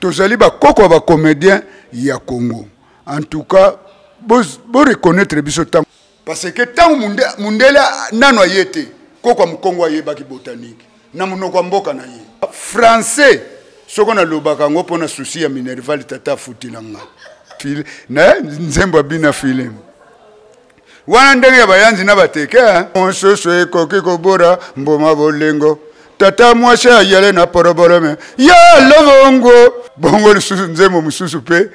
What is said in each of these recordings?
Tozali bakoko ya bacomédien ya Congo. En tout cas, bo reconnaître biso ntango, parce que ntango mundele nano aye te, koko ya mokongo ayebaki botanique na monoko ya mboka na ye français. Soko nalobaka yango mpo na susi ya minerval, tata afutila nga na nzembo ya bina film wana, ndenge ya bayanzi na bateke. Mosusu ekoki kobora mboma bolingo, tata mwasi ayele na porobolome ya lobongo bongo. Lisusu nzembo mosusu mpe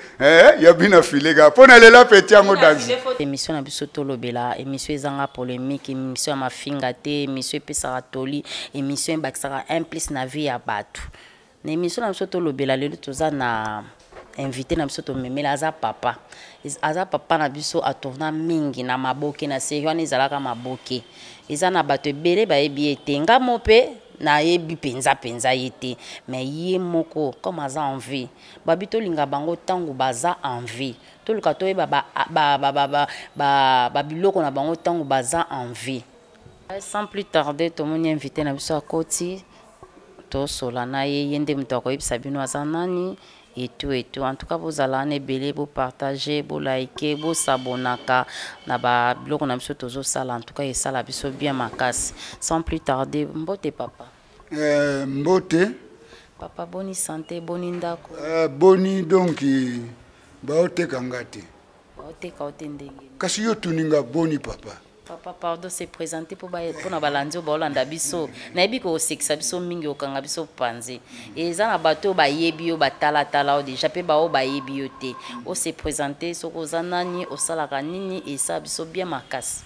ya bina file kaka mpo na lela peti yango danse. Émission na biso Tolobela, émission ezanga polémique, émission ya mafinga te, émission epesaka toli, émission ebakisaka un plus na vie ya bato. Na émission na biso Tolobela lelo, toza na invité na biso tomemela, aza papa, aza papa na biso, atourna mingi na maboke, na série wana ezalaka Maboke. Eza na bato ebele bayebi ye te, nga mo mpe nayebi mpenza mpenza ye te, mais ye moko comme aza en vie, babi tolinga bango ntango baza en vie, toluka toyeba babiloko na bango ntango baza en vie. Sans plus tarder, tomoni invité na biso akoti, tosola na ye, ye nde moto akoyebisa bino aza nani et tout et tout. En tout cas, bozala wana ebele, bopartage, bolike, bosabonaka na babiloko na biso tozosala. En tout cas, esala biso bien makasi. Sans plus tarder, mbote papa. Mbote. Papa, boni santé? Boni ndako? Boni donc baoteka nga te. Baoteka o te ndenge? Kasi yo tuninga boni papa. Papa, pardon, se présenter mpo mpona balandi oyo baolanda biso. Nayebi kosekisa biso mingi, okanga biso panze. Eza na bato oyo bayebi yo, batalatala oyo déjà, mpe baoyo bayebi yo te. Ose présenter, soki oza nani, osalaka nini, esala biso bien makasi.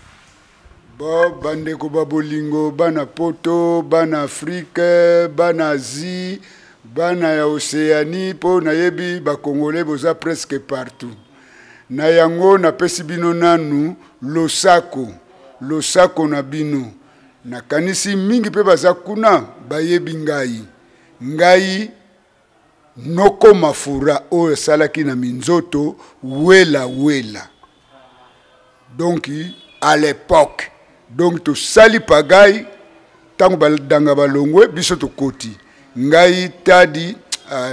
Bo bandeko ba bolingo, bana Poto, bana Afrique, bana Asie, bana ya Océanie, mpo nayebi Bakongolais boza presque partout. Na yango napesi bino nanu losako, losako na bino. Nakanisi mingi mpe baza kuna bayebi ngai. Ngai noko Mafura oyo asalaki na minzoto Wela Wela. Donc à l'époque, donc tosali pagaille ntango badanga balongwe, biso tokoti. Ngai Tadi,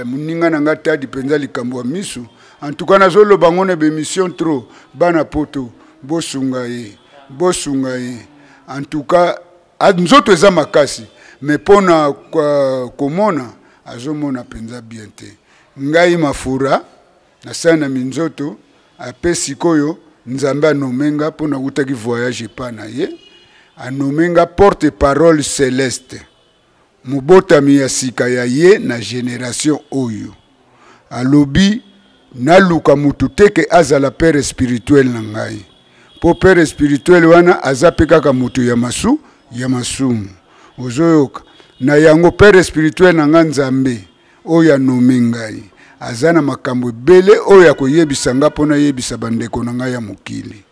moninga na ngai Tadi mpenza, likambo ya misu. En tout cas, nazoloba ngo na bémission trop. Bana Poto, bosunga ye, bosunga ye. En tout cas, nzoto eza makasi, mais mpona komona, azomona mpenza bien te. Ngai Mafura, nasali na minzoto. Ape sikoyo Nzambe anome nga, mpo nawutaki voyage epa na ye, anome nga porte parole céleste, mobotami ya sika ya ye na génération oyo. Alobi naluka mutu te ke azala père spirituel na ngai, mpo père spirituel wana aza mpe kaka moto ya masu ya masumu. Ozoyoka? Na yango père spirituel na ngai Nzambe oyo anome ngai aza na makambo ebele oyo ya koyebisa nga mpo nayebisa bandeko na ngai ya mokili.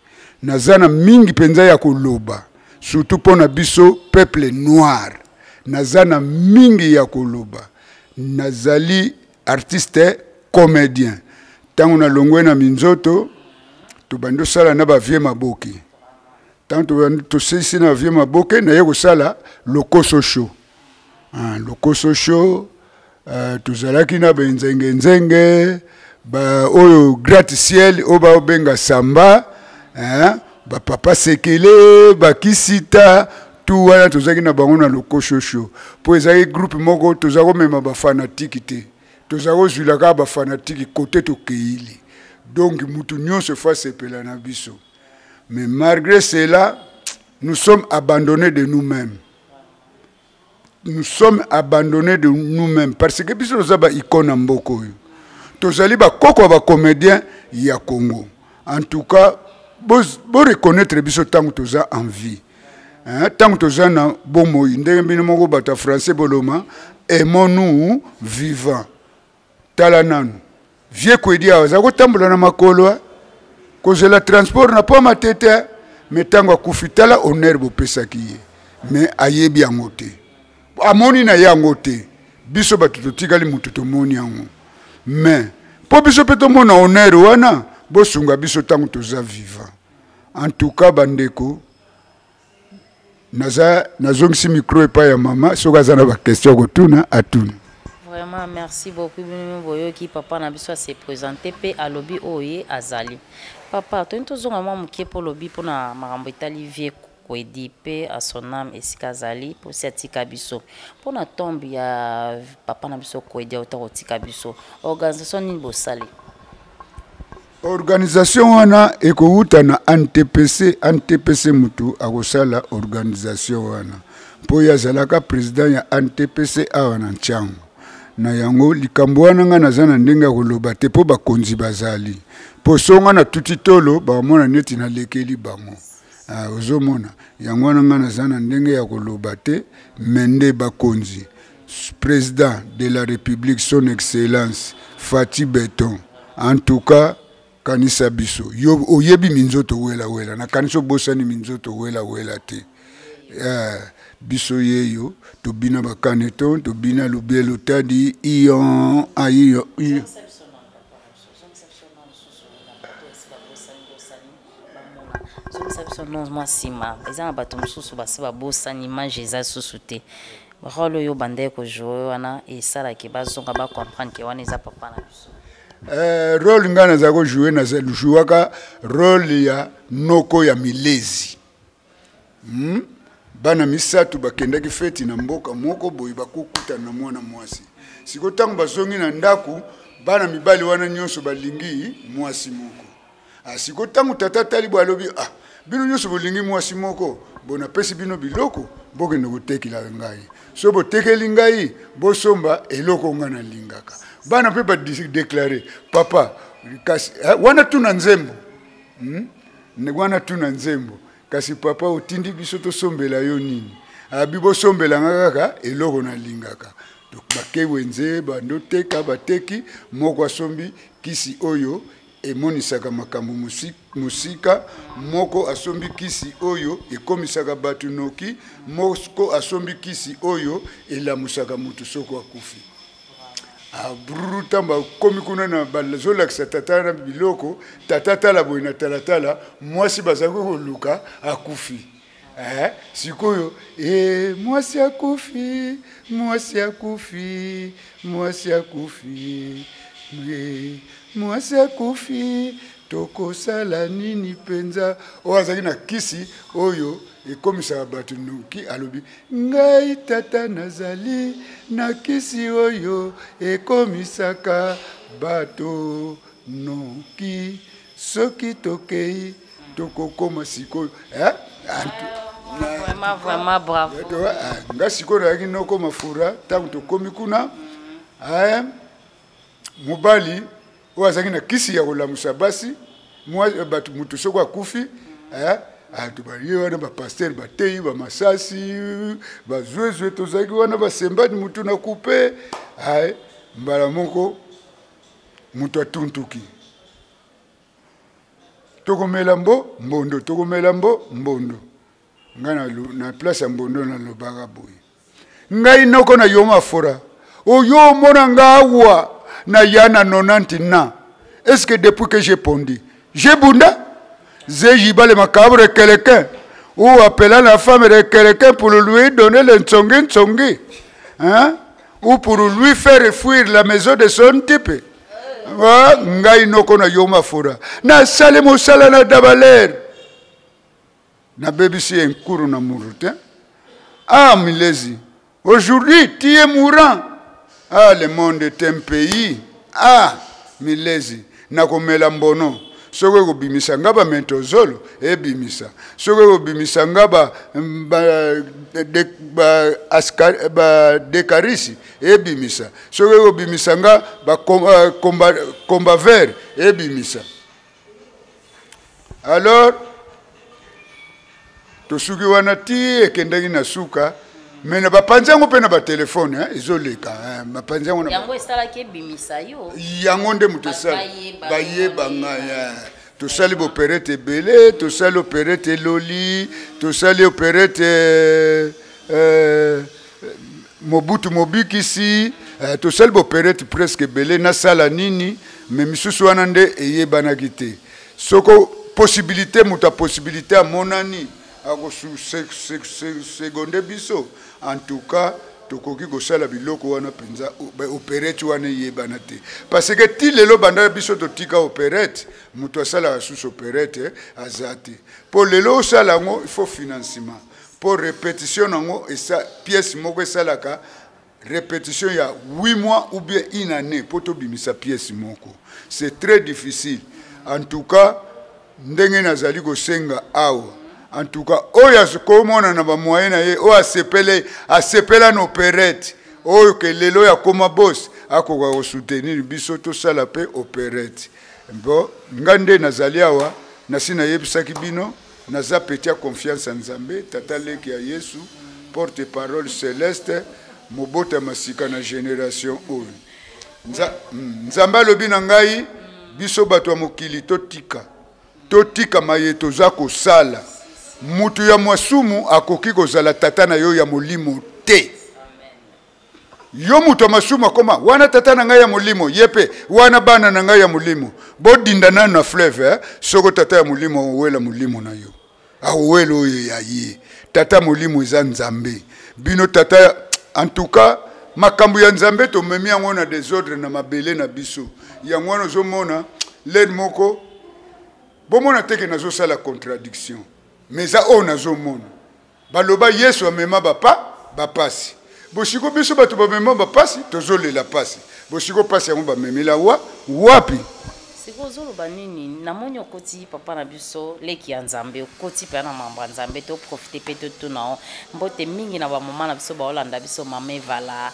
Naza na mingi mpenza ya koloba, surtout mpo na biso peuple noir. Naza na mingi ya koloba. Nazali artiste comédien. Ntango nalongwe na minzoto, tobandi osala na bavie Maboke. Ntango tosilisi na bavie Maboke, naye kosala Lokoso Show. Lokoso Show, tozalaki na benzengenzenge ba oyo gratte ciel oyo baobenga samba, hein, bapapa sekele, bakisita tu wana, tozalaki na bango na Lokoso Show, mpo ezalaki groupe moko toza komema bafanatike te, toza kozwila kaka bafanatike kote tokeili. Donc mutu nyonso efo asepela na biso. Mais malgré cela, nous sommes abandonnés de nous-mêmes, nous sommes abandonnés de nous-mêmes, parce que biso toza baicone na mboka oyo, tozali bakoko ya bacomédien ya Congo. En tout cas, boreconnaître biso ntango toza en vie, ntango toza na bomoi. Ndenge bino moko bato ya français boloma "aimons-nous vivant". Tala nanu vie Kwedi awa, aza kotambola na makolo, kozela transport na po Matete. Me ntango akufi, tala honneur bopesaki ye, me ayebi yango te, amoni na ye yango te. Biso bato totikali motu tomoni yango, me mpo biso mpe tomona honneur wana, bosunga biso ntango toza vivant. En tout cas, bandeko, naza nazongisi micro epai ya mama. Soki aza na baquestion kotuna, atuna. Vraiment merci beaucoup bino boyoki papa na biso ase présenter pe alobi oyo ye azali. Papa toyini tozonga mwa moke mpo olobi mpona makambo etali vie Kwedi pe à son âme esika azali mpo si atika biso mpo na tombe ya papa na biso Kwedi auta kotika biso organisation nini bosali? Organisation wana ekowuta na ANTPC. ANTPC mutu akosala organisation wana mpo ye azalaka president ya ANTPC awa na Ntiango. Na yango likambo wana ngai naza na ndenge ya koloba te mpo bakonzi bazali mpo so ngai natuti tolo bakomona neti nalekeli bango. Ah, ozomona yango wana ngai naza na ndenge ya koloba te me nde bakonzi président de la république son excellence Fatshi Beton en tout cas kanisa biso yo oyebi minzoto wela wela nakanisi obosani minzoto wela wela te eh, biso yeyo tobina bakaneton tobina lubielo tadi iyon aiyo iyo zongisa biso no mwa nsima eza na bato mosusu basi babosani image eza susu te role oyo obandaki kojoue wana esalaki bazonga bacomprendre ke wana eza papa na biso. Eh, role ngai naza kojoue najouaka role ya noko ya milezi hmm? Bana misato bakendaki feti na mboka moko boye, bakokutana na mwana mwasi. Sikoyo ntango bazongi na ndako, bana mibali wana nyonso balingi mwasi moko. Ah, sikoyo ntango tata atali boye alobi, ah, bino nyonso bolingi mwasi moko, bo napesi bino biloko, bokende kotekela ngai. So botekeli ngai, bosomba eloko ngai nalingaka. Bana mpe badeklare, papa, kasi eh, wana tuna nzembo. Hmm? Wana tuna nzembo. Kasi papa otindi biso tosombela yo nini? Abi bosombela nga kaka eloko nalingaka. Donc bake wenze bandoteka bateki, moko asombi kisi oyo emonisaka makambo mosika, moko asombi kisi oyo ekomisaka bato noki, moko asombi kisi oyo elamusaka moto soko akufi. Abruru ntango bakomi kuna na bazolakisa tata na biloko, tata tala boye na talatala, mwasi bazalaki koluka akufi. Eh, sikoyo eh, mwasi akufi, mwasi akufi, mwasi akufi, eh, mwasi akufi, tokosala nini mpenza? Oyo azalaki na kisi oyo ekomisaka bato noki, alobi ngai tata nazali na kisi oyo ekomisaka bato noki, soki tokei tokokoma sikoyo eh? Vraiment, vraiment, bravo. Nga sikoyo nayaki noko mafura ntango tokomi kuna, eh, mobali oyo azalaki na kisi ya kolamusa basi bato, moto soko akufi, eh, bato baye wana bapaster bateyi bamasasi bazwezwe, tozalaki wana basembani motu na kupe, eh, mbala moko moto atuntuki, tokomela mbo mbondo, tokomela mbo mbondo. Ngai na, na place ya mbondo nalobaka boye, ngai noko na yo mafora oyo omona nga awa na ya na 90 na est-ce que depuis que j'ai pondu j'ai bunda zejiba le macabre quelqu'un ou appelant la femme de quelqu'un pour lui donner le ntsongi ntsongi, hein? Ou pour lui faire fuir la maison de son type. Ah, ngai noko na yo mafora nasali mosala na dabalere, nabebisi enkuru na muru te. Ah Milezi, aujourd'hui tu es mourant. Ah, le monde est un pays. Ah Milezi, nakomela mbono soki ekobimisa nga bamentozolo ebimisa, soki ekobimisa nga badekarisi ebimisa, soki ekobimisa nga bakomba vert ebimisa. Alors tosuki wana ti ekendaki na suka, me na bapanzi yango mpe na batelefone ezoleka, bapanzi yango. Yango esalaki ebimisa yo. Yango nde moto esala bayeba ngai. Tosali boperete ebele, tosali operete eloli, tosali operete Mobutu mobikisi, tosali boperete presque ebele. Nasala nini me misusu wana nde eyebanaki te. Soko possibilité, moto ya possibilité amonani akosegonde biso en tout cas. Tokoki kosala biloko wana mpenza, operete wana eyebana te, parce que ti lelo banda biso totika operete, moto asalaka susu operete aza te. Mpo lelo osala yango, il faut financement mpo répétition nango esa, pièce moko esalaka répétition ya 8 mois ou bien une année mpo tobimisa pièce moko. C'est très difficile. En tout cas, ndenge nazali kosenga awa, en tout cas oyo akomona na bamoyen na ye, oyo asepele, asepela na operete oyo ke lelo oyo akoma bos, akoka kosoutenir biso tosala mpe operete. Bon, nga nde nazali awa, nasi nayebisaki bino, naza petit ya confiance ya Nzambe Tata, leki ya Yesu, porte parole céleste, mobotama sika na génération oyo. Nzambe alobi na ngai, biso bato ya mokili totika, totika maye toza kosala. Mutu ya mwasumu akoki kozala tata na yo ya molimo te. Yo moto ya masumu akoma wana tata na ngai ya molimo, ye mpe wana bana na ngai ya molimo. Bodinda nanu na fleuve, eh? Soko tata ya molimo akowela molimo na yo, akowela oyo ya ye. Tata molimo eza Nzambe. Bino tata, en tout cas makambo ya Nzambe tomemi yango na desordre na mabele na biso. Yango wana ozomona lene moko bomona teke nazosala contradiction, mais eza oyo nazomona. Baloba Yesu amema bapa bapasi, bosiko biso bato bamema bapasi, tozolela pasi, bosiko pasi yango bamemela wa wapi? Sikoyo ozoloba nini? Namoni okoti papa na biso leki ya Nzambe, okoti mpe na mambo ya Nzambe, toprofite mpe totuna o mbote mingi na bamama na biso baolanda biso, mama Evala,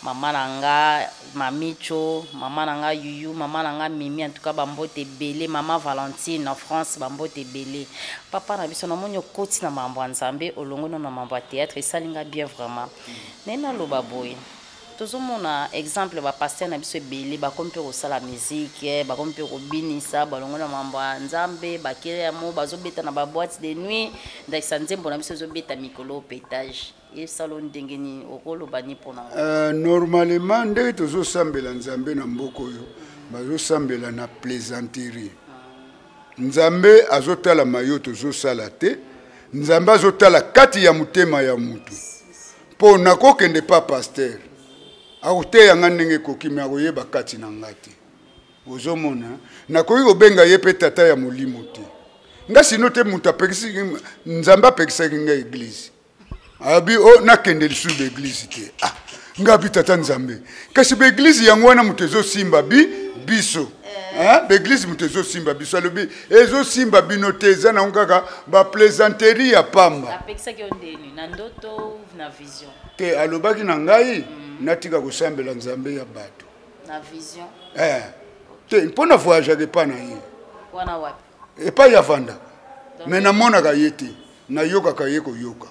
mama na nga Mamicho, mama na nga Yuyu, mama na nga Mimi, en tout cas bambote ebele, mama Valentine na France, bambote ebele. Papa na biso, namoni okoti na mambo ya Nzambe, olongoli na mambo ya théâtre, esali nga bien vraiment. Naye naloba boye, tozomona exemple bapasteur na biso ebele bakomi mpe kosala musique, bakomi mpe kobinisa, balongoli na mambo ya Nzambe, bakeli yango bazobeta na baboite de nuit, ndakisa nzembo na biso ezobeta mikolo pétage. Esalo ndenge nini? Okoloba nini mpona yango? Normalement ndenge tozosambela Nzambe na mboka oyo, bazosambela na plaisanterie. Nzambe azotala mayo tozosala te, Nzambe azotala kati ya motema ya mutu. Mpo nakokende pa pasteur, akoteya nga ndenge ekoki, me akoyeba kati na nga te. Ozomona, nakoki kobenga ye mpe tata ya molimo te. Nga sino te moto apekisi, Nzambe apekisaki nga eglise, abi o oh, nakende lisusu baeglize te. Ah, nga bi tata Nzambe, kasi baeglize yango wana moto ezosimba bi biso, eh? Baeglize moto ezosimba biso, alobi ezosimba bino te, eza nango kaka baplaisanterie ya pamba. Apekisaki yo ndeni? Na ndoto, na vision? Te, alobaki na ngai natika kosambela Nzambe ya bato. Na vision? Eh, te, mpo na voyageaka epai na ye. Wana wapi? Epai ya vanda, me namonaka ye te, nayokaka ye koyoka.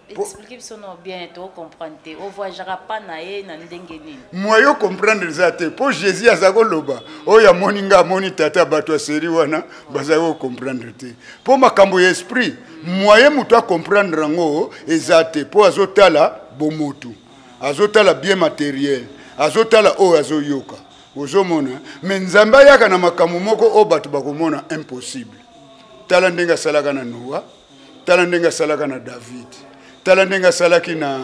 Explique biso no bien, tocomprendre te. Ovoyageaka pa na ye na ndenge nini? Moyen comprendre eza te, mpo Jésus aza koloba oyo amoni nga amoni tata. Bato ya seri wana bazali kocomprendre te, mpo makambo ya esprit, moyen moto acomprendre yango eza te, mpo azotala bomotu, azotala bien matériel, azotala oyo azoyoka, ozomona. Me Nzambe ayaka na makambo moko oyo bato bakomona impossible. Tala ndenge asalaka na Noa, tala ndenge asalaka na David, tala ndenge asalaki na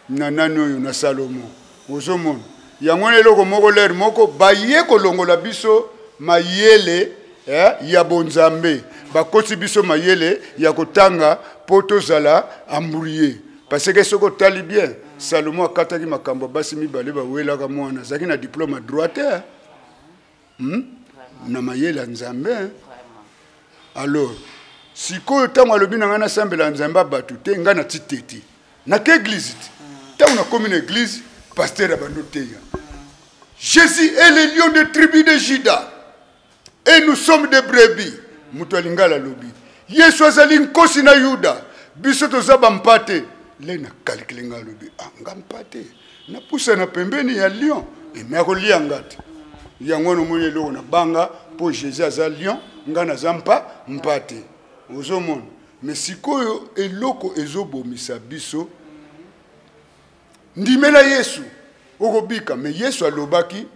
nani oyo, na Salomo. Ozomona yango wana eloko moko lere moko baye kolongola biso mayele, eh, ya bonzambe, bakoti biso mayele ya kotanga mpo tozala embrouillé. Parce que soki otali bien, Salomo akataki makambo ya basi mibale bawelaka mwana, azalaki na diplôme ya droit te, Na mayele ya Nzambe. Alors sikoyo ntango alobi na ngai nasambela Nzambe ya bato te, ngai nati te te, nake eglise te. Ntango nakomi na eglise, pasteur abandi oteya: Jésus est le lion de tribu de Juda et nous sommes des brebis. Moto alingala alobi Yesu azali nkosi na Yuda, biso toza bampate. Le na calcule, ngai alobi: ah, nga mpate napusana pembeni ya lion, eme akolia nga te. Yango wana omoni eloko na banga, mpo Jésus aza lion, nga naza mpate. Ozomona, me sikoyo eloko ezobomisa biso, ndimela Yesu okobika. Me Yesu alobaki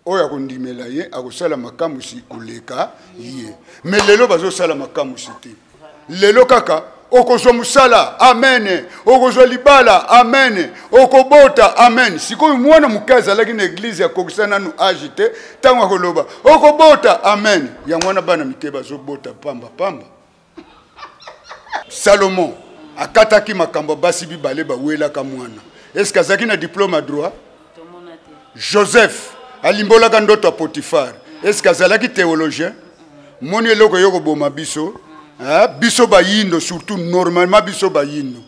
oyo akondimela ye akosala makamwisi koleka ye. Me lelo bazosala makamwisi te, lelo kaka Okozwa mosala, amen. Okozwa libala, amen. Okobota, amen. Sikoyo mwana moke azalaki na eglize akokisa nanu age te, ntango akoloba okobota, amen. Yango wana bana mike bazobota pamba pamba. Salomon akataki makambo ya basi bibale bawelaka mwana. Est-ce azalaki na diplôme ya droit? Joseph alimbolaka ndoto ya Potiphar. Est-ce que azalaki théologien? Moni eloko yo koboma biso, hein? Biso bayindo surtout normalement biso bayindo.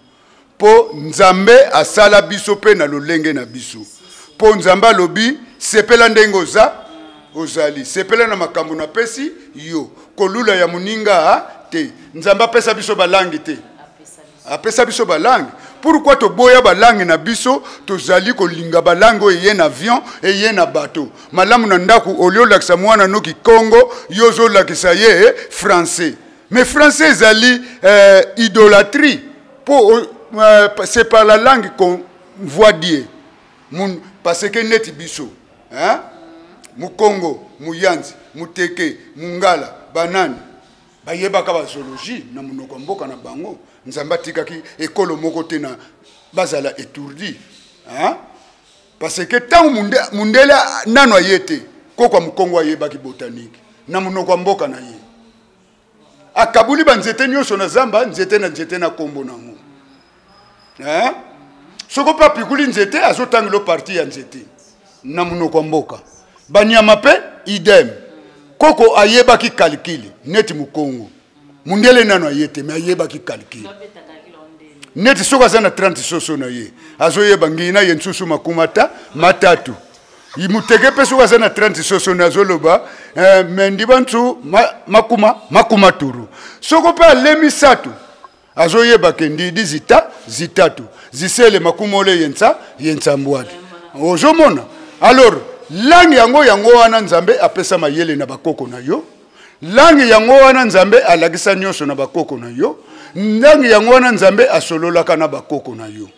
Po Nzambe asala biso pe na lolenge na biso. Po Nzambe alobi sepela ndenge oza ozali, sepela na makambo napesi yo, kolula ya moninga te. Nzambe apesa biso balangi te. Apesa biso balangue. Pourquoi toboya balangue na biso? Tozali kolinga balangue oyo eye na avion, eye na bateau. Malamu na ndako olie olakisa mwana no kikongo, yo ozolakisa ye français. Mais français ezali idolâtrie. Po c'est par la langue qu'on voit Dieu. Mun, parce que neti biso, hein? Mukongo, Muyanzi, Muteke, Mungala, banani bayebaka ba zoologie na monoko ya mboka na bango. Nzambe atikaki ekolo moko te na bazala étourdi, hein? Parce que ntango mundele nano aye te, koko ya mokongo ayebaki botanique na monoko ya mboka na ye. Akabuli banzete nyonso na zamba, nzete na nzete na kombo nango, hein? Soko mpe apikuli nzete, azotangela parti ya nzete na monoko ya mboka. Banyama mpe idem. Koko ayebaki calcul neti mokongo. Mundele nano aye te, mais ayebaki calcul. Neti soki aza na 30 soso na ye, azoyeba ngi na ye nsusu makumata matatu. Muteke mpe soki aza na 30 soso na azoloba, mendi bantsu, makuma, makuma turu. Soko mpe alemi satu, azoyeba ke ndidi zita, zitatu. Zisele makumole yensa, yensa mbwadi. Ozomona? Alors, langue yango yango wana Nzambe apesa mayele na bakoko na yo. Langue yango wana Nzambe alakisa nyonso na bakoko na yo. Langue yango wana Nzambe asololaka na bakoko na yo.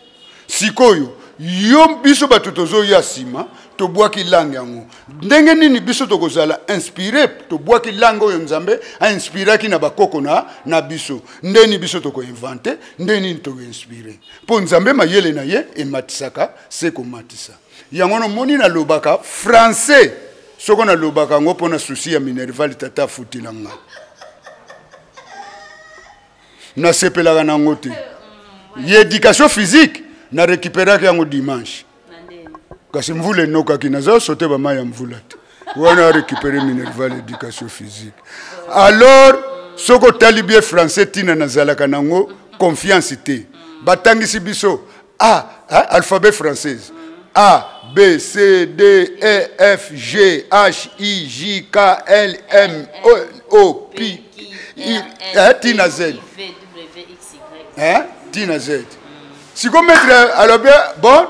Sikoyo, yo biso bato tozoya nsima, tobwaki langue yango. Ndenge nini biso tokozala inspiré, tobwaki langue oyo Nzambe a inspiraki na bakoko na biso. Ndenge nini biso tokoinvente, ndenge nini tokoinspire. Mpo Nzambe mayele na ye ematisaka se komatisa. Yango nomoni nalobaka français, soko nalobaka yango mpona souci ya Minerval tata afutela nga. Nasepelaka nango te. Ye éducation physique na récupéraki yango dimanche. Kasi mvula enokaki, naza sauter ba mayi ya mvula te. Wana récupérer Minerval éducation physique. Alors, soko tali bien français tina nazalaka nango confiance te. Batangisi biso A, hein, alphabet française. A, B, C, D, E, F, G, H, I, J, K, L, M, O, O, P, I, hein, T na Z. V, W, X, Y. Hein, T na Z. Siko maître alobi bon,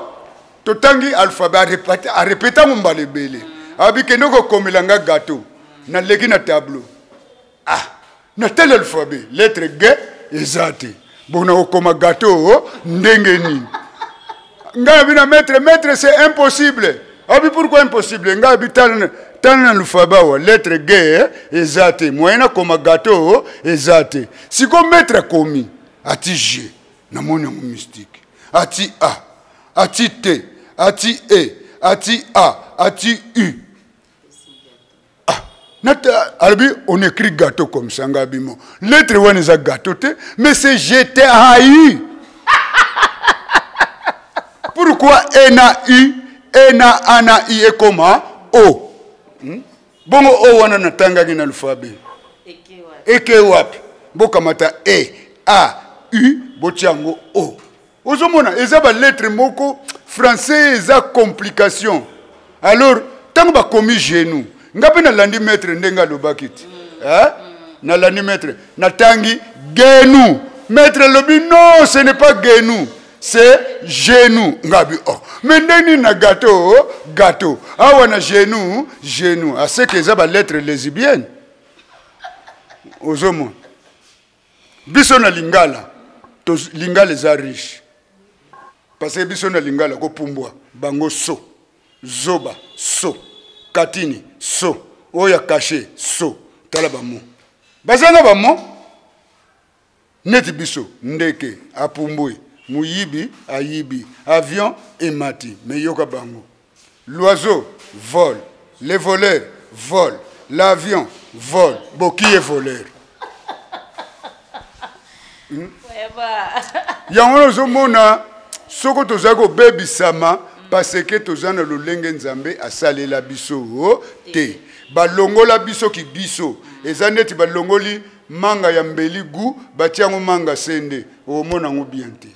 totangi alphabet, a répété ngo mbala ebele. Abi kende kokomela nga gâteau. Naleki na tableau. Ah, na tel alphabet, lettre G eza te. Bon, na kokoma gâteau ndenge nini? Ngai abi na maître, maître c'est impossible. Abi pourquoi impossible? Ngai abi tala na alphabet awa, lettre G eza te. Moyen na koma gâteau eza te. Siko maître akomi, ati G, namoni yango mystique. Ati A, ati T, ati E, ati A, ati U. Ah, nata, alobi, on écrit gâteau comme ça, ngai abi mo. Lettre wana eza gâteau te, mais c'est G T A U. Pourquoi E na U, E na A na I ekoma O? Bongo O wana natangaki na alphabet. Eke wapi? Bokamata E, A, U, botia yango O. Ozomona, eza ba lettre moko français eza complication. Alors, tango bakomi genou, nga pe nalandi maître ndenge alobaki ti. Hein? Nalandi maître, natangi genou. Maître alobi non, ce n'est pas genou, c'est genou. Nga bi oh, mais ndenge nini na gâteau, gâteau. Awa na genou, genou. A ce que eza ba lettre lesbienne. Ozomona. Biso na lingala, to lingala eza riche. Parce que biso na lingala ko pumbwa bango so, zoba so, katini so, oya caché so, tala ba mo. Bazanga ba mo. Neti biso, ndeke apumbwe, moyibi ayibi, avion emati, mais yoka bango. L'oiseau vole, le voleur vole, l'avion vole, bon qui est voleur? Yango wana ozomona soko tozali kobebisama parce que toza na lolenge Nzambe asalela biso te. Balongola biso ki biso, eza neti balongoli manga ya mbeli gout, batia yango manga sende, okomona yango bien te.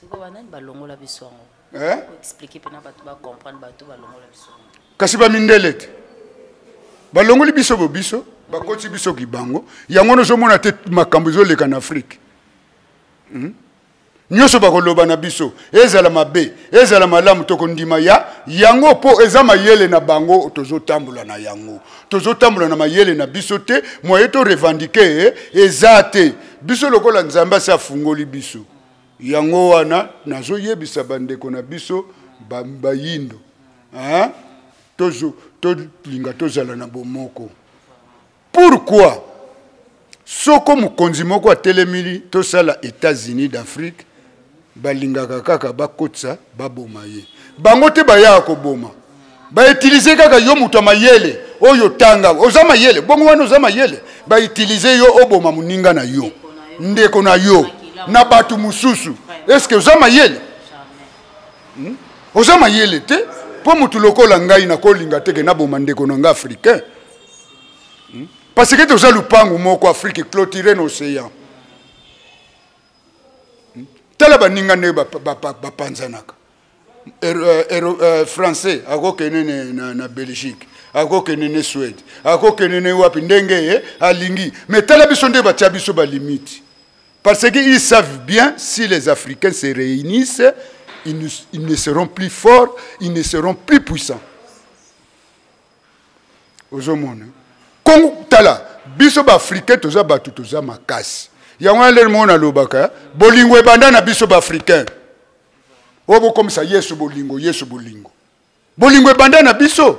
Sikoyo banani balongola biso yango? Eh? Expliquer pena bato ba comprendre, bato balongola biso yango. Kasi ba mindele te balongoli biso bo biso, bakoti biso kibango. Yango wana ozomona te makambo ezoleka na Afrique. Nyonso bakoloba na biso, ezala mabe, ezala malamu, tokondima ya yango mpo eza mayele na bango, tozotambola na yango. Tozotambola na mayele na biso te, moyen to revendiquer eza te. Biso lokola Nzambe asi afungoli biso. Yango wana nazoyebisa bandeko na biso bayindo, hein? Tolinga tozala na bomoko. Pourquoi? Soko mokonzi moko atelemili tosala États-Unis d'Afrique, balingaka kaka bakotisa baboma ye. Bango te bayaka koboma. Ba utiliser kaka yo moto ya mayele oyo tanga, oza mayele, bongo wana oza mayele, ba utiliser yo oboma moninga na yo, ndeko na yo, na bato mosusu. Est-ce que oza mayele? Oza mayele te? Po moto lokola ngai nakolinga te ke naboma ndeko na ngai africain. Parce que toza lupangu moko Afrique clôturé na océan. Tala baninga nde bapanzanaka. Français akokende na Belgique, akokende ne Suède, akokende ne wapi ndenge ye alingi. Mais tala biso nde batia biso ba limite. Parce qu'ils savent bien, si les Africains se réunissent, ils ne seront plus forts, ils ne seront plus puissants. Ozomona. Kongo tala, biso ba Africains toza batu toza makasi. Yango wana lelo mona lobaka, bolingo ebanda na biso ba Africains. Oyo bokomisa Yesu bolingo, Yesu bolingo. Bolingo ebanda na biso.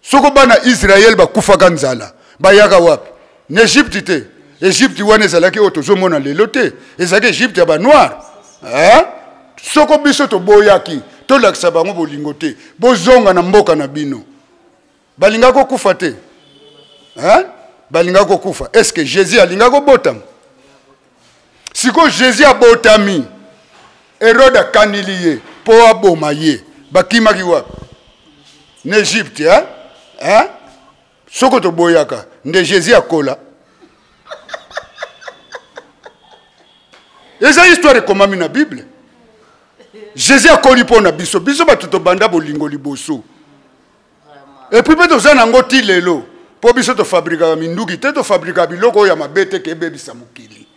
Soko bana Israël bakufaka nzala, bayaka wapi? Na Egypte te. Egypte wana ezalaki oyo tozomona lelo te. Ezalaki Egypte ya ba noir. Hein? Soko biso toboyaki, tolakisa bango bolingo te. Bozonga na mboka na bino. Balinga kokufa te. Hein? Balinga kokufa. Est-ce que Jésus alinga kobotama? Siko Jésus abotami, Hérode akanili ye po aboma ye. Bakimaki wapi? Na Egypte, hein? Hein? Soko toboyaka nde Jésus akola. Eza histoire ekomami na Bible. Jésus akoli mpo na biso, biso bato tobanda bolingo liboso. Et puis mpe toza nango ti lelo, mpo biso tofabrikaka minduki te, tofabrikaka biloko oyo ya mabe te ke ebebisa mokili.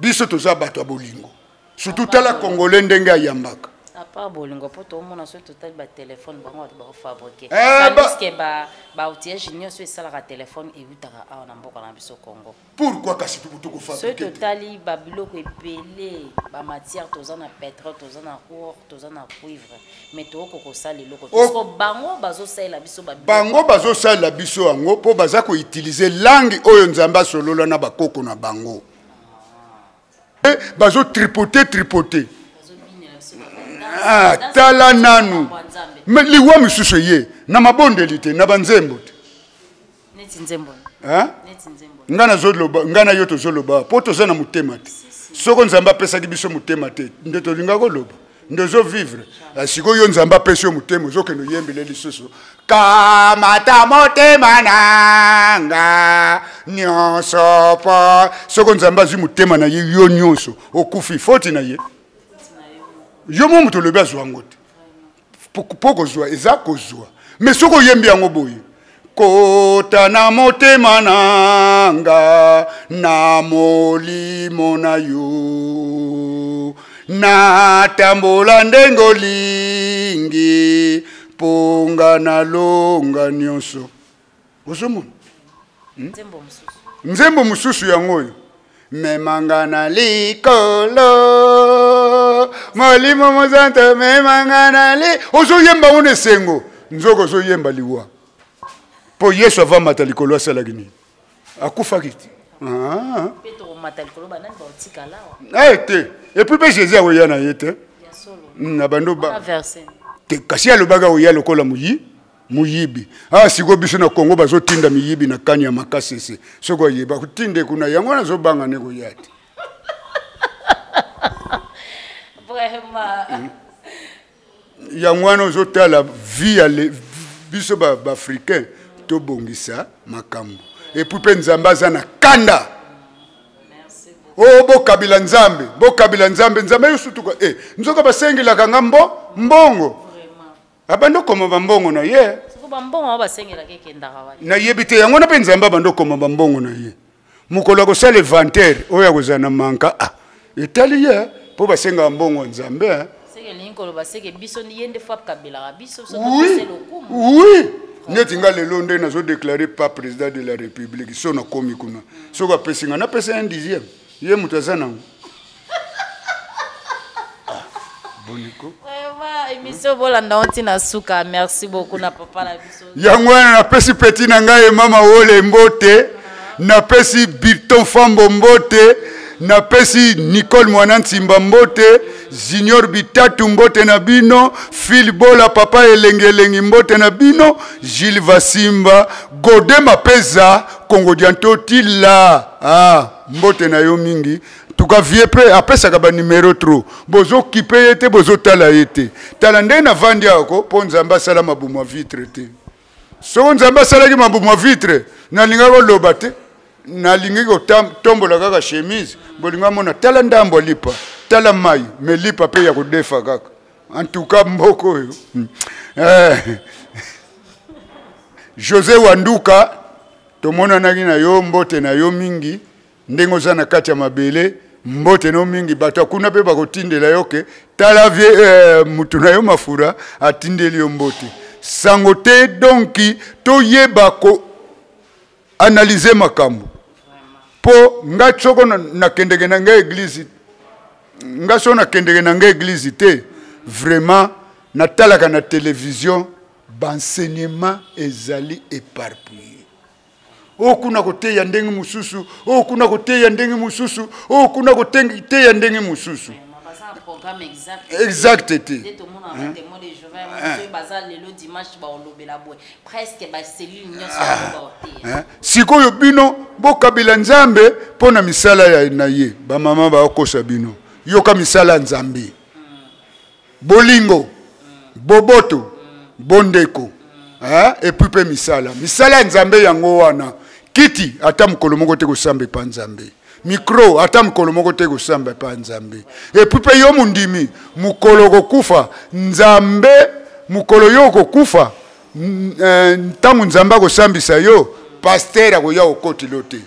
Biso toza bato ya bolingo. Surtout tala Congolais ndenge ayambaka. À part bolingo, po tomona soki totali ba téléphone bango bato baofabriquer. Tandis que ba outillage nyonso esalaka téléphone eutaka awa na mboka na biso Congo. Pourquoi kasi tokofabriquer? Soki totali ba biloko ebele, ba matière, toza na pétrole, toza na or, toza na cuivre, mais tokoki kosala eloko te. Parce que bango bazosalela biso ba biloko. Bango bazosalela biso yango po baza koutiliser langue oyo Nzambe asolola na bakoko na bango. Bazo tripoter, tripoter. Ah, tala nanu. Mais liwa misusu ye na mabondeli te, na banzembo te. Neti nzembo. Hein? Neti nzembo. Nga nazoloba, nga na yo tozoloba, po toza na motema te. Soko Nzambe apesaki biso motema te, nde tolinga koloba. Nde ozo vivre. Sikoyo yo Nzambe apesi yo motema, ozokende oyembele lisusu. Kamata motema nanga nyonso po. Soko Nzambe azwi motema na ye yo nyonso, okufi, foti na ye. Yo mo moto olobi azwa yango te. Po kozwa, eza kozwa. Mais soko oyembi yango boye, kota na motema nanga na molimo na yo, natambola ndenge olingi mpo nga nalonga nyonso. Ozomona? Nzembo mosusu. Nzembo mosusu yango oyo. Memanga na likolo, molimo mosantu memanga na li. Ozoyemba ngo na esengo, nzoka ozoyemba liwa. Po Yesu avamata likolo asalaki nini? Akufaki te. Ah. Mpe tokomata likolo banani baotikala awa? Eh, te. Et puis mpe Jésus akoya na ye te. Na bando ba. Te kasi alobaka oya lokola moyi moyibi. Ah siko biso na Congo bazotinda miyibi na kani ya makasese. Soko ayeba kotinde kuna yango wana azobanga ne koya te. Vraiment. Yango wana ozotala vie ya biso baafricain ba tobongisa makambo epuis mpe nzambe aza na kanda o oh, bokabila nzambe bokabila nzambe nzambe yo sutuka e eh, nzoka basengelaka nga mbo mbongo abandi okoma bambongo na ye nayebi te yango wana mpe nzambe abandi okoma bambongo na ye mokolo akosala inventaire oyo akozala na manka ah etali ye mpo basengaka mbongo ya nzambe eh. Oui, oui. Neti nga lelo nde nazo déclarer pas président de la république so nakomi kuna soki apesi nga napesa un dixième ye moto aza nango. Ah, boniko vraiment émission bolanda ngo ntina suka. Merci beaucoup na papa na biso. Yango wana napesi peti na ngai mama wole mbote, napesi Bilton Fambo mbote, napesi Nicole Mwana Nsimba mbote, Junior Bitatu mbote na bino, Phil Bola papa elengi elengi mbote na bino, Gilles Vasimba, Gode Mapeza, Kongo Dianto Tila, ah, mbote na yo mingi. Tuka vie pe apesaka ba numero trop, bozokipe ye te, bozotala ye te. Tala nde navandi awa ko mpo Nzambe asala mabumu ya vitre te. Soko Nzambe asalaki mabumu ya vitre, nalingaki koloba te, nalingi kotombola kaka chemise, bolinga mona tala ndambo ya lipa, tala mai, me lipa mpe ya kodefa kaka. En tout cas mboko oyo eh. José Wanduka, tomonanaki na yo, mbote na yo mingi ndenge oza na kati ya mabele, mbote no mingi. Bato kuna mpe bakotindela yo ke tala vie eh, mutu na yo mafura atindeli yo mbote sango te. Donki toyeba ko analyser makambo mpo nga soko nakendeke na nga eglise, nga soko nakendeke na nga eglise te, vraiment natalaka na television baenseignement ezali éparpillé. Oyo kuna koteya ndenge mosusu, oyo kuna koteya ndenge mosusu, oyo kuna koteya ndenge mosusu. Exact te. Sikoyo bino bokabila Nzambe mpo na misala na ye. Bamama bakokosa bino, yoka misala ya Nzambe. Bolingo, boboto, bondeko, et puis mpe misala. Misala ya Nzambe yango wana. Kiti ata mokolo moko te kosamba epa Nzambe, micro ata mokolo moko te kosamba epa Nzambe. Et puis mpe yo mondimi, mokolo okokufa Nzambe, mokolo yo okokufa ntango Nzambe akosambisa yo, pasteur akoya kokotilo te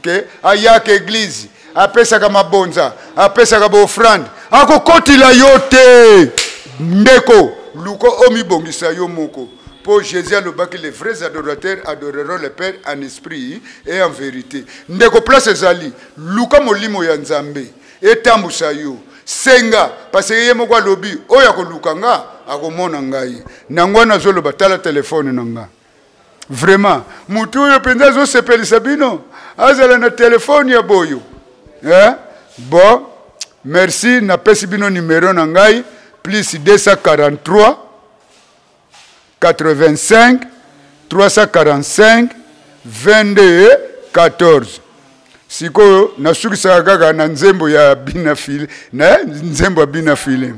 ke ayaka eglise, apesaka mabonza, apesaka baofrande, akokotila yo te. Ndeko, luka omibongisa yo moko, mpo Jésus alobaki les vrais adorateurs adoreront le Père en esprit et en vérité. Ndeko, place ezali, luka molimo ya Nzambe etambusa yo, senga, parce que ye moko alobi oyo akoluka nga akomona ngai. Nango wana azoloba tala telefone na nga. Vraiment, mutu oyo mpenza azosepelisa bino azala na telefone ya boyo eh? Bon, merci, napesi bino numero na ngai plus 243 85 345 22 14. Sikoyo nasukisaka kaka na nzembo ya Bina File, na nzembo ya Bina File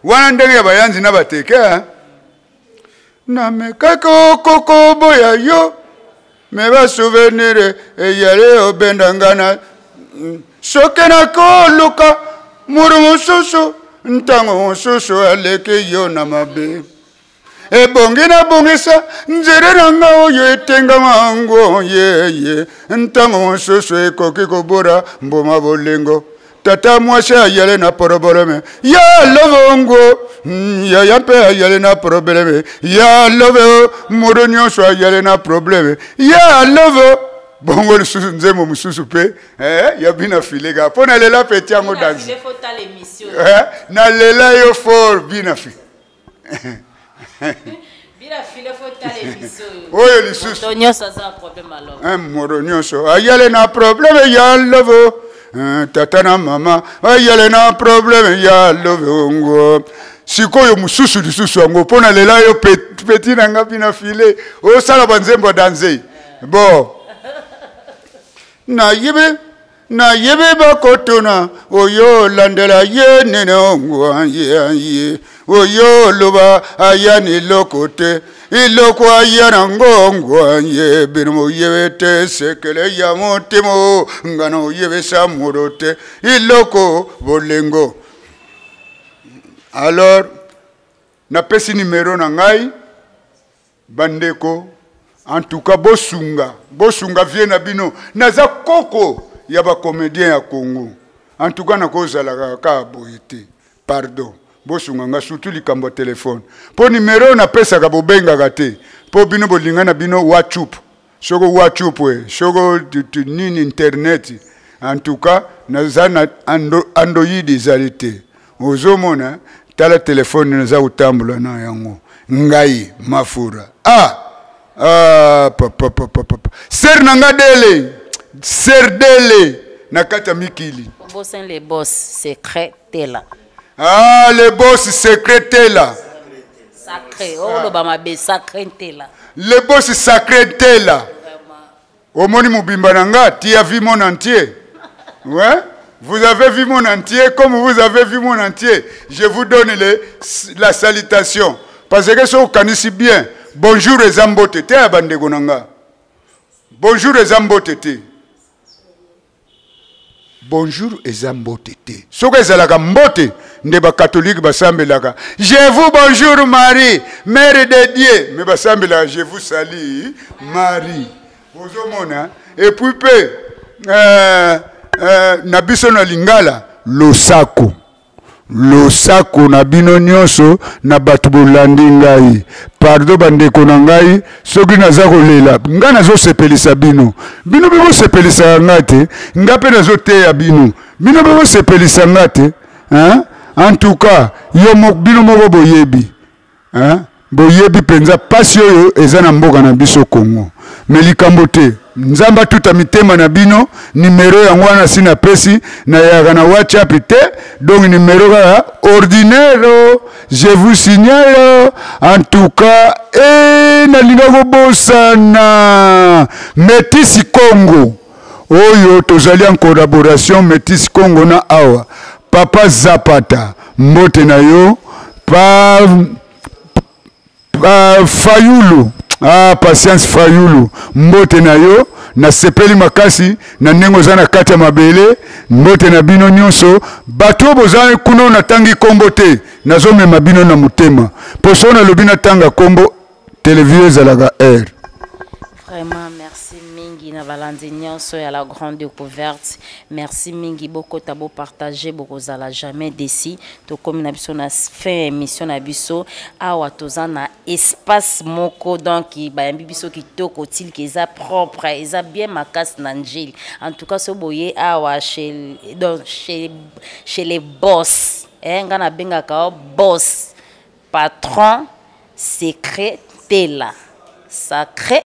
wana ndenge ya bayanzi na bateke eh? Namekaki okokoboya yo me basouvenir eyali obenda nga na soki nakoluka muru mosusu ntango mosusu aleki yo na mabe. Ebongi nabongisa nzela na nga oyo etengama ngo yeye ntango mosusu ekoki kobora mbuma bolingo. Tata mwasi ayele na probleme ya lobongo, yaya mpe ayele na probleme ya lobo, moto nyonso ayele na probleme ya lobo. Bongo lisusu nzembo mosusu mpe eh, ya Bina File kaka mpo nalela peti yango danse eh, nalela yo fort Bina File. Oyo lisusu moto nyonso ayale na problème ya love, tata na mama ayale na problème ya love ngo. Sikoyo mosusu lisusu yango mpo na lela yo petit na nga bina file osala banzembo ya danze. Bon, nayebi nayebi bakotuna oyo olandela ye nene ongwa ye ye oyo oloba aya na eloko te, eloko aya nango ngwa ye bino boyebi te sekele ya motema nga na oyebisa moto te eloko bolingo. Alors napesi nimero na ngai, bandeko. En tout cas bosunga, bosunga vie na bino. Naza koko ya bacomédien ya Congo. En tout cas nakozalaka kaka boye te, pardon, bosunga nga, surtout likambo ya telefone, mpo nimero napesaka bobengaka te, mpo bino bolinga na bino WhatsApp, soko WhatsApp e soko nini internet. En tout cas naza na Android ezali te. Ozomona, tala telefone naza kotambola na yango, ngai Mafura. Ah, ah, papa papa papa, ser na nga dele, ser dele na kati ya mikili. Bosin le boss secret tela. Ah, le boss secret tela. Sacré oloba mabe, sacré tela. Le boss sacré tela, omoni mobimba na nga, tu as vu mon entier. Ouais, vous avez vu mon entier, comme vous avez vu mon entier, je vous donne la salutation, parce que soki okanisi bien, bonjour eza mbote te ya bandeko na nga. Bonjour eza mbote te, bonjour eza mbote te. Soki ezalaka mbote nde bakatolike basambelaka "Je vous bonjour Marie, mère de Dieu", mais basambelaka "Je vous salue Marie". Ozomona, et puis mpe na biso na lingala, losako, losako na bino nyonso na bato bolandi ngai. Pardon bandeko na ngai, soki naza kolela, ngai nazosepelisa bino, bino mpe bosepelisaka ngai te. Ngai mpe nazoteya bino, bino mpe bosepelisa ngai te, hein? En tout cas yo bino moko boyebi, hein? Boyebi mpenza mpasi oyo eza na mboka na biso Kongo. Me likambo te, Nzambe atuta mitema na bino. Nimero yango wana si napesi, nayaka na WhatsApp te, donc nimero kaka ordinaire. Je vous signale en tout cas e nalinga kobosana Métis Congo oyo tozali en collaboration, Métis Congo na awa papa Zapata, mbote na yo pa, pa Fayulu. Ah, Patience Fayulu, mbote na yo, nasepeli makasi na ndenge oza na kati ya mabele. Mbote na bino nyonso bato oyo boza kuna, natangi nkombo te, nazomema bino na motema, mpo so nalobi natanga nkombo, televizio ezalaka aire. Vraiment merci mingi na balandi nyonso ya La Grande Découverte. Merci mingi, bokota, bopartage, bokozala jamais déçus. Tokomi na biso na fin émission na biso. Awa toza na espace moko, donc bayambi biso kitoko, tilke eza propre, eza bien makasi na Njili. En tout cas so boye awa chez, donc chez les boss, eh, nga nabengaka o boss patron secret tela sacré.